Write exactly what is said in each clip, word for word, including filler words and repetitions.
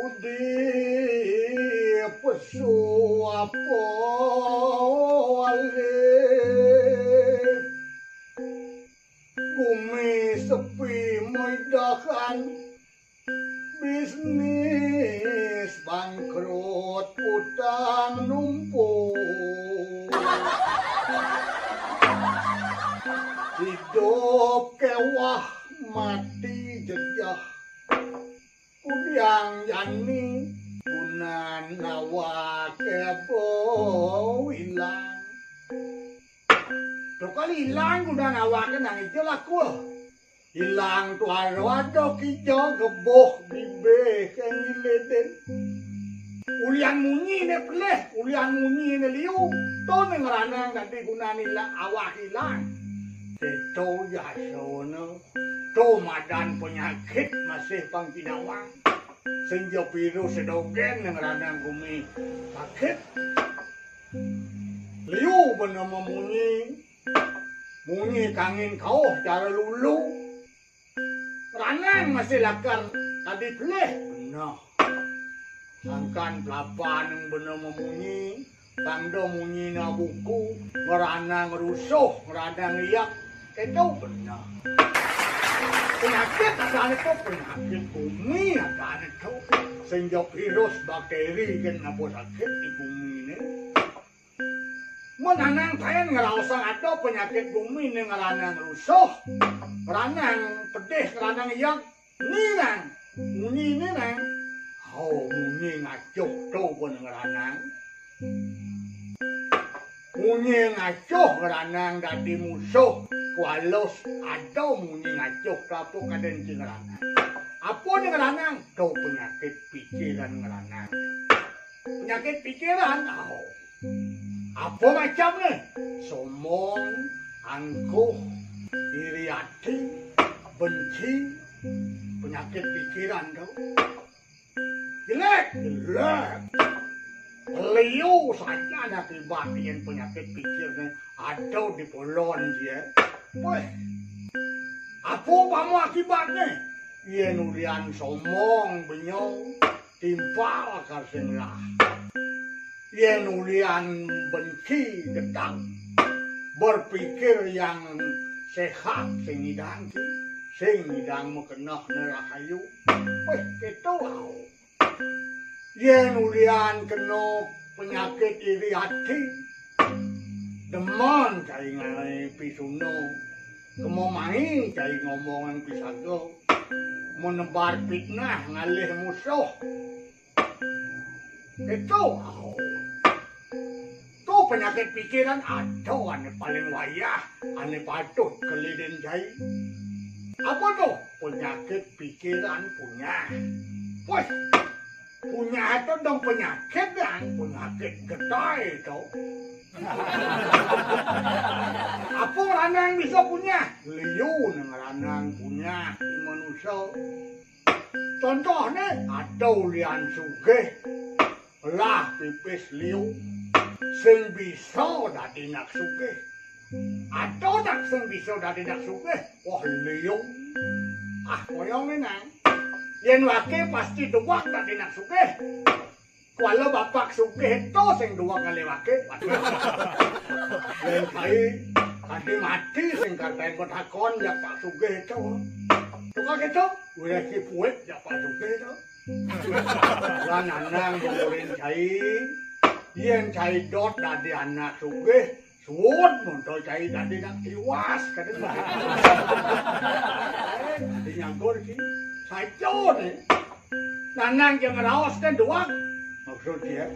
Di pesu apa alih, gumi sepi muidahan, bisnis bangkrut, utang numpuk. Idup kewah, mati jejeh. Kudiang jani gunan awake bo ilang. Tukal ilang gunan awake nang ijo laku. Ilang tuara ado kijo gebuh bibih ke ngilidin. Ulian munyine pelih, ulian munyine liu. To ne ngranang dadi gunan ilang, awak ilang. Keto jasane. To madan penyakit masih pang kinawang. Sing ja virus sedogen ne ngranang gumi sakit. Liu bena mamunyi, munyi kangin kauh cara lulu. Ngranang masih lakar tadi pelih. Nah. Sangkan pelaban bena mamunyi, tangda munyina buku, ngranang rusuh, ngranang iyak, keto bena. Penyakit adane to, penyakit gumi adane to. Sing ja virus, bakteri ken napa sakit di gumine. Mun anang taen ngraosang ada penyakit gumine ngranang rusuh, ngranang pedih, ngranang iyak, nirang, munyi nirang. Hau munyi ngacuh to pun ngranang. Munyi ngacuh ngranang dadi musuh, kualus ada munyi ngacuh kapuk kaden ci ngranang. Apa ne ngranang? To penyakit pikiran ngranang. Penyakit pikiran, au. Apa macamne? Sombong, angkuh, iri ati, benci, penyakit pikiran to. Jelek, jelek. Liu sajan akibat yen penyakit pikirne ada di polon dia. Weh, apa umpama akibatne? Yen ulian sombong, benyong, timpal ka sing lah. Yen ulian benci, gedeg, berpikir yang sehat, sing ngidang ki, sing ngidang makenehne rahayu. Weh, keto au. Yen ulian kena penyakit iri ati, demen cai ngalih pisuna, kema mai cai ngomong pisaga, menebar fitnah ngalih musuh. Itu, au. Tu penyakit pikiran ada ane paling wayah, ane patut kelidin cai. Apa tu? Penyakit pikiran punyah. Weh, punyah tu dong penyakit, dang. Penyakit gedai tu. Apa ngranang bisa punyah? Liu ne ngranang punyah di manusia. Contohne, ada ulian sugih, lah pipis liu, sing bisa dadi nak sugih. Ada nak sing bisa dadi nak sugih? Wah, liu. Ah, koyong ne, nang. Yen wake pasti duwak dadi nak sugih. Kuala bapak sugih to sing duwak ngalih wake. Waduh. Yen kai, kadi mati sing katen betakon jak pak sugih to. Tukang keto, wis dipuit jak pak sugih to. Lan anang umurin cai, yen cai dot dadi anak sugih, suud monto cai dadi nak tiwas, kadi. Eh, dadi nyagur ki. Saja ne. Nanang ja ngraos kan doang. Maksud dia.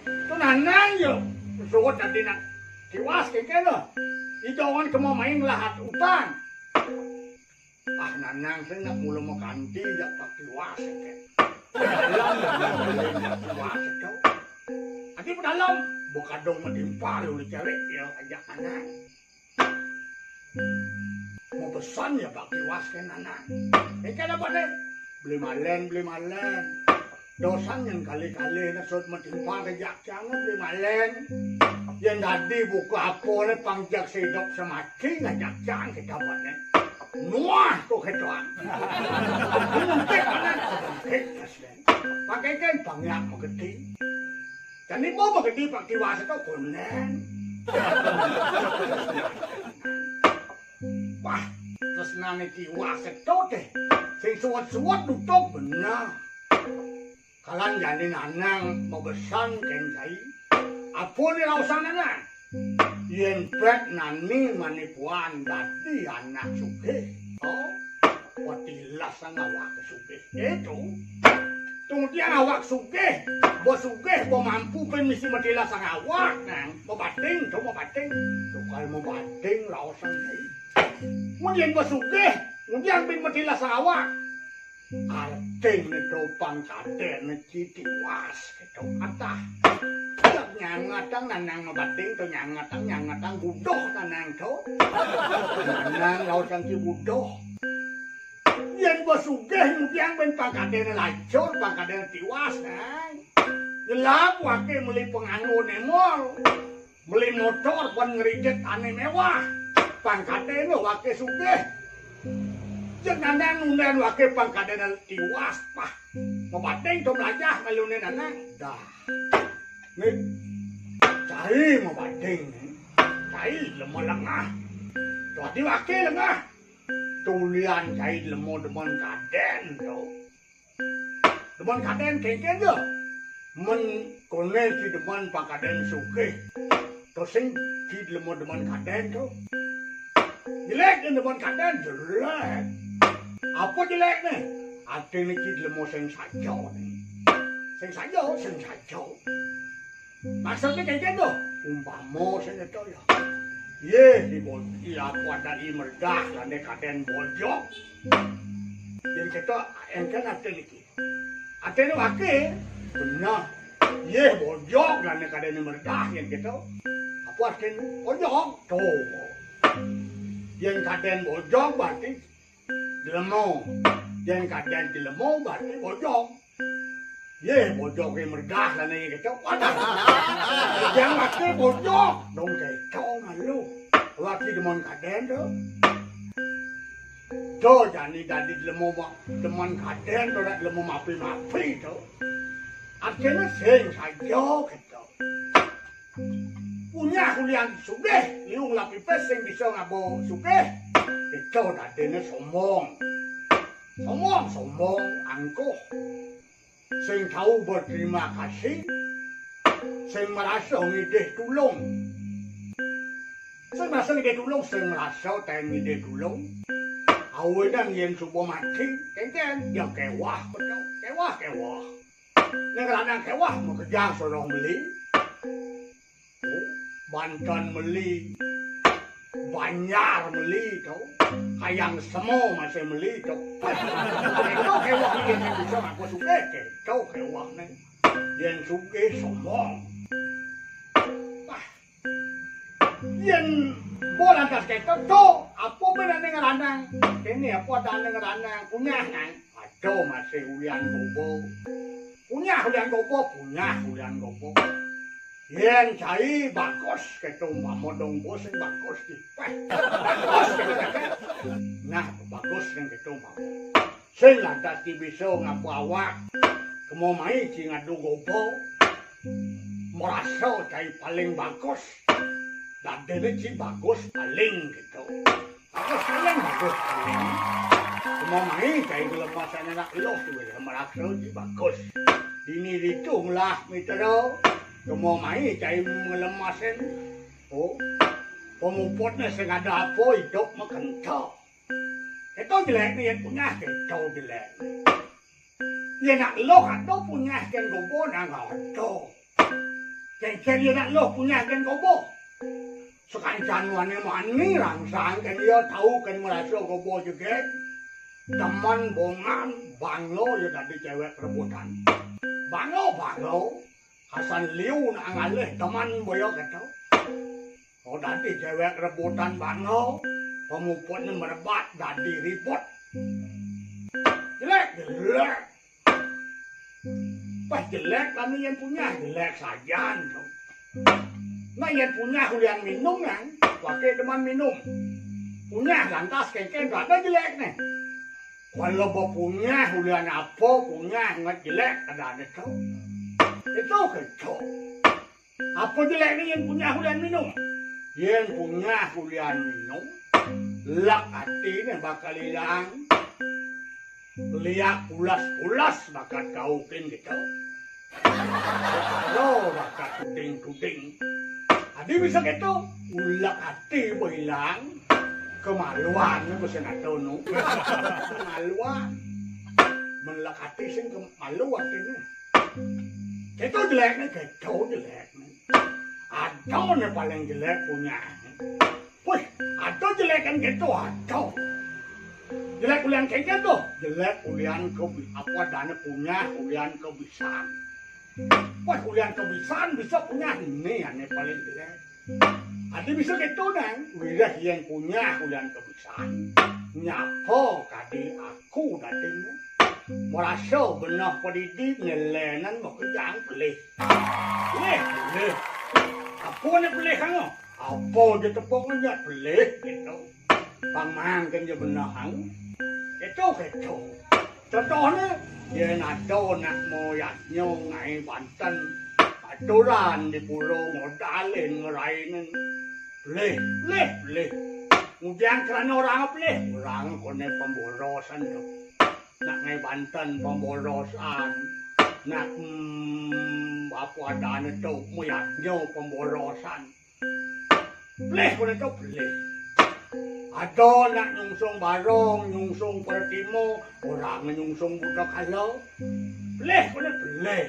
Tu nanang ja suud dadi nak tiwas kan kena. Ijo wan kema mai nglahat utang. Ah, nanang sing nak mula makanti jak pak tiwas, kek. Dalam, nanang sing nak tiwas, kek. Adi pedalem, bekadung metimpal ulih cewek, ya, ajak nanang. Mapesan ya pak tiwas, kek, nanang. Engke dapat, deh. Beli malen, beli malen. Dosan yang kali-kali ne sut metimpal ke jak cang, beli malen. Yang dadi buka apa ne pang jak sidok semati ngajak cang kita buat ne. Nuah tu ketuan. Mungkin mana kebangkit asli. Pakékén pangéak magedi. Jani mau magedi pang Tiwas to konen. Wah, tresnané Tiwas to deh. Sing suwet-suwet nutup bener. Kalan jani Nanang mabesan kén cai. Apa né raosan Nanang? Yén bet nani manipuan dadi anak sugih. Oh, patilas sang awak sugih. Itu. Tung tiang awak sugih, ba sugih, ba mampu pén misi matilas sang awak, nang. Mabating, to mabating. Tukal mabating raosan cai. Mun yén ba sugih, mun tiang pén matilas sang awak. Artiné to pangkatén ci Tiwas kéto atah. Cék nyangatang Nanang mabating to nyangatang, nyangatang buduh Nanang to. Nanang raosan ci buduh. Yén ba sugih ngudiang bén pangkatén lacur, pangkatén Tiwas, Nang. Nyelap waké meli panganggoné mol. Meli motor ban ngrijet ané méwah. Pangkaté waké sugih. Jek Nanang nundén waké pangkaté Tiwas, pah. Mabating to mlajah maluné Nanang. Dah. Né cai mabating né. Cai lemah lengah. Dadi waké lengah. Tulian cai lemah demen kadén to. Demen kadén kénkén ja. Mén koné ci demen pangkatén sugih. To sing ci lemah demen kadén to. Jelék demen kadén jelék. Apa jelékné? Artiné ci lemah sing saja né. Sing saja, sing saja. Maksudné kénkén to, umpama sing kéto ya. Yé, di bo-, di apa dadi merdah lané kadén bojog. Yén kéto éngkén artiné iki. Artiné waké, bener. Yé, bojog lané kadén merdah yén kéto. Apa artiné? Bojog, to. Yén kadén bojog berarti jelema. Yén kadén jelema berarti bojog. Yé, bojogé merdah lané kéto. Wadah. Yang waké bojog. Dong kéto malu. Waké demen kadén to. To jani dadi jelema ma-, demen kadén to, dak jelema mapi-mapi to. Artiné sing saja kéto. Punyah ulian sugih, liu ngelap pipis sing bisa ngaba sugih. Kéto dadiné sombong. Sombong, sombong, angkuh. Sing tau berterima kasih, sing merasa ngidih tulung. Sing merasa ngidih tulung, sing merasa taén ngidih tulung. Awinan yén suba mati, kénkén, ya kéweh, betul. Kéweh, kéweh. Ning ranang kéweh, makejang soroh meli. Oh, Banten meli, Banjar meli to, Kayang Sema masih meli to. Kéto kéweh né yén bisa ngaku sugih, kéto kéweh né. Yén sugih sombong. Wah. Yén ba lantas kéto to, apa benané ngranang? Kéné apa adané ngranang? Punyah nang. Ada masih ulian goba. Punyah ulian goba, punyah ulian goba. Yén cai bagus, kéto umpama dong bos sing bagus dipéh. Bagus, kéto, kéto. Nah, bagus sing kéto umpama. Sing lantas ci bisa ngapa awak. Kema mai ci ngadu goba. Merasa cai paling bagus. Dadiné ci bagus paling kéto. Bagus paling, bagus paling. Kema mai cai ngelemasin anak luh, ci bisa merasa ci bagus. Dini ditu ngelah mitra. Kema mai cai ngelemasin. Oh, pamuputné sing ada apa idup makenta. Kéto jelékné yén punyah, kéto jelékné. Yén nak luh ada punyah kén goba nang ada. Kénkén yén nak luh punyah kén goba. Sakancan wani mani rangsang kén ia tau kén merasa goba jegég. Demen bongan, banglo ia dadi céwék rebutan. Banglo, banglo. Asan liu nak ngalih demen boya kéto. Oh, dadi céwék rebutan banglo, pamuputné merebat dadi ribut. Jelék, jelék. Pas jelék kami yén punyah, jelék sajan to. Nah, yén punyah ulian minum nang, waké demen minum. Punyah lantas kénkén dadi jelékné. Kalau ba punyah ulian apa, punyah ngat jelek adané to. Kéto, kéto. Apa jelekné yén punyah ulian minum? Yén punyah ulian minum, lek atiné bakal ilang. Liak pulas-pulas bakal kaukin kéto. Karo bakal tuding-tuding. Adi bisa kéto, ulek ati ba ilang, kemaluan basa natoné. Kemaluan. Men lek ati sing kemalu atiné. Kéto jelekné, kéto jelekné. Adané paling jelek punyahné. Wih, ada jelekné kéto, ada. Jelek ulian kénkén to, jelek ulian kebi-, apa adané punyah, ulian kebisan. Wah, ulian kebisan bisa punyah, né ané paling jelek. Adi bisa kéto, Nang, wiréh yén punyah ulian kebisan. Nyapa kadi aku dadiné. Marasa beneh padidi nyelénan makejang pelih. Pelih, pelih. Apa né pelih, ano? Apa ja tepuk nyak pelih kéto. Pang mangkin ja benehang. Kéto, kéto. Contohné, yén ada nak mayadnya ngaé banten, aturan di pura modalin ngrainin. Pelih, pelih, pelih. Ngudiang krana orahanga pelih, orahanga koné pemborosan to. Nak ngaé banten pemborosan. Nak, mm, apa adané to, mayadnya pemborosan. Pelih koné to pelih. Ada nak nyungsung barong, nyungsung pertima, orahanga nyungsung buta kala. Pelih koné pelih.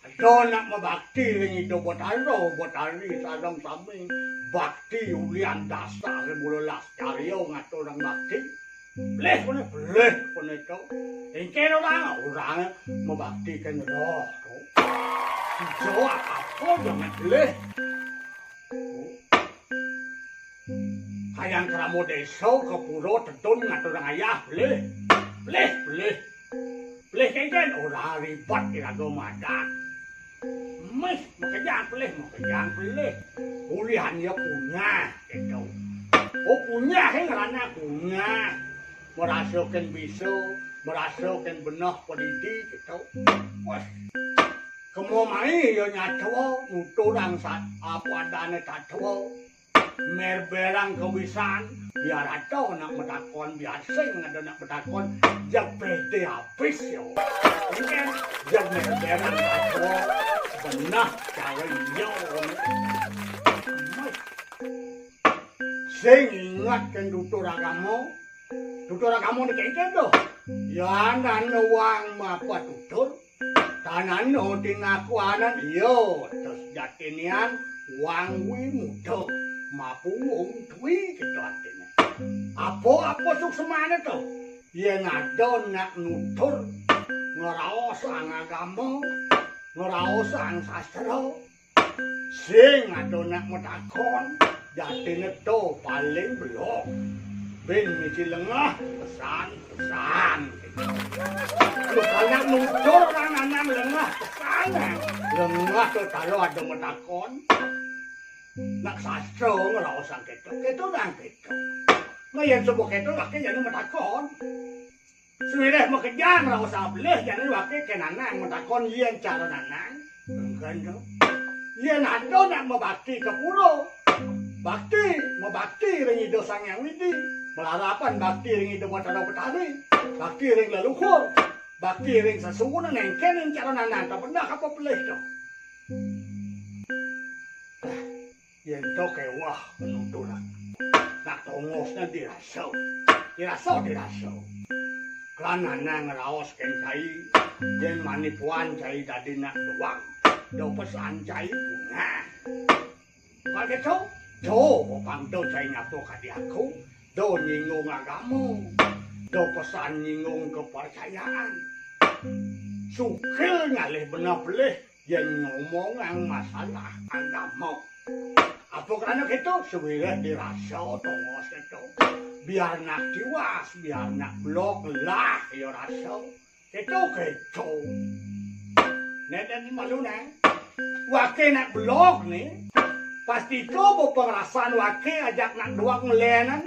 Ada nak mabakti ring Ida Batara, Batari sareng sami. Bakti ulian dasar mula las carya ngaturang bakti. Pelih koné, pelih koné to. Éngkén orahanga, orahanga mabakti kén roh to. Sida apa jangan pelih. Kayang krama désa ka pura tedun ngaturang ayah, pelih. Pelih, pelih. Pelih kénkén, orahanga ribet iraga madan. Mih, makejang pelih, makejang pelih. Ulihan ya punyah, kéto. Oh, punyah, é, ngrana punyah. Marasa kén bisa, marasa kén beneh padidi, kéto. Wes. Kema mai ya nyatwa, nuturang sat-, apa adané tatwa. Merberang kebisan, biar ada nak matakon, biar sing ada nak matakon, jeg pédé abis ya. Ini kan, jeg merberang tatwa, beneh cara iya. Sing ingat kén tutur agama, tutur agama né kénkén to. Yan ana wang mapatutur, tan ana tinakuanan, iya, tos jatinian wang wimuda, mapunggung dwi kéto artiné. Apa-apa suksmané to? Yén ada nak nutur, ngraosang agama, ngraosang sastra, sing ada nak matakon, jatiné to paling belog. Bin misi lengeh, pesan-pesan. Lho, anak nutur kan anak lengeh, pesan. Lengeh to kalau ada matakon. Nak sastra ngraosang kéto, kéto nang kéto. Nah, yén suba kéto, lagi jani matakon. Suwiréh makejang raos abelih, jani waké kén Nanang matakon yén cara Nanang. Engkén to. Yén ada nak mabakti ka pura. Bakti, mabakti ring Ida Sang Hyang Widi. Malarapan bakti ring Ida Batara Betari. Bakti ring leluhur. Bakti ring sesuwun, engkén cara Nanang, kapendak apa pelih to. Yén to kéweh penuturan. Nak tongosné dirasa. Dirasa, dirasa. Klan Nanang ngraos kén cai, yén manipuan cai dadi nak doang. Da pesan cai punah. Bukan kéto? Da pang da cai nyapa kadi aku. Da nyinggung agama. Da pesan nyinggung kepercayaan. Sugih ngalih beneh pelih. Yén ngomongang masalah agama. Apa krana kéto, suwiréh dirasa tongos kéto. Biar nak tiwas, biar nak belog, lah ya rasa. Kéto, kéto. Nénten malu, Nang. Waké nak belog né, pastika ba pangrasan waké ajak nak doang ngelénan.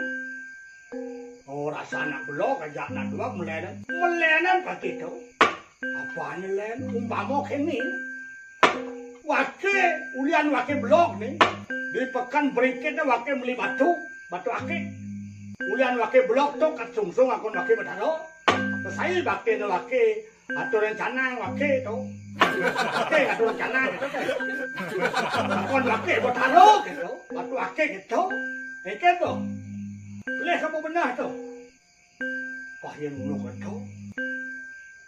Oh, rasa anak belog aja anak dua melenan. Melenan pasti to. Apane len? Umpama kene. Wake, ulian wake belog ne. Di peken berikitne wake meli batu, batu akik. Ulian wake belog to kat sungsung akon wake Betara. Pesai bakti ne wake, atur rencana wake to. Wake atur rencana gitu. Akon wake Betara gitu. Batu akik gitu. Eke to. Pelih sapa benah to. Pah, yen ngono keto.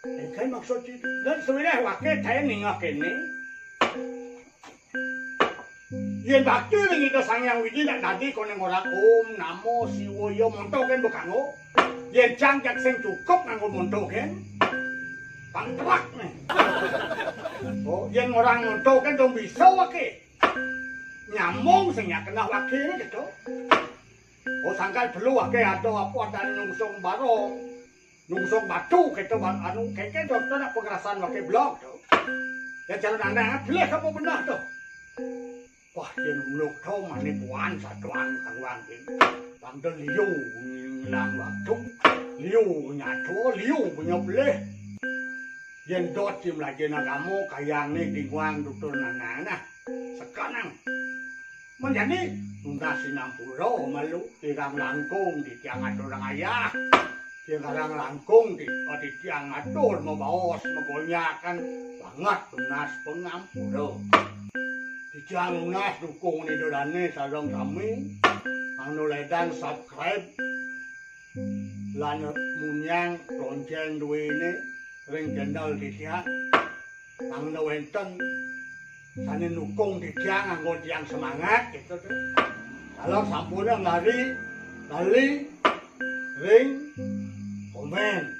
Engke maksud sida. Lan sawireh wake taen ningeh kene. Yen bakti ring Ida Sang Hyang Widi nak dadi koning ora Om Namo Siwaya monto ken bekanggo. Yen cang jak sing cukup nganggo monto ken. Pang terak ne. Oh, yen ora monto ken dong bisa wake. Nyambung sing nyak kenah wake ne keto. Oh, sangkan perlu ake ada apa dan nyungsung barong. Nyungsung batu kita anu keke dokter nak pengrasan wake belog to. Ya jalan anak pelih apa benah to. Wah, yen muluk to mane puan satuan karuan kin. Pangdel liu ngilang waktu. Liu nyato, liu punya pelih. Yen dot si melajen agama kayang ni dingwang tutur nanana. Sekanang. Menjadi nunas sinampura malu tirang langkung di tiang atur ayah. Tirang langkung di, di tiang atur mabaos magonyakan banget nunas pengampura. Di tiang nunas dukung ni dodane sareng sami. Anu ledang subscribe lan munyang lonceng duwene ring channel di tiang. Mangda wenten sane nukung titiang nganggo tiang semangat gitu to. Kalau sampune nglari lali ring komen.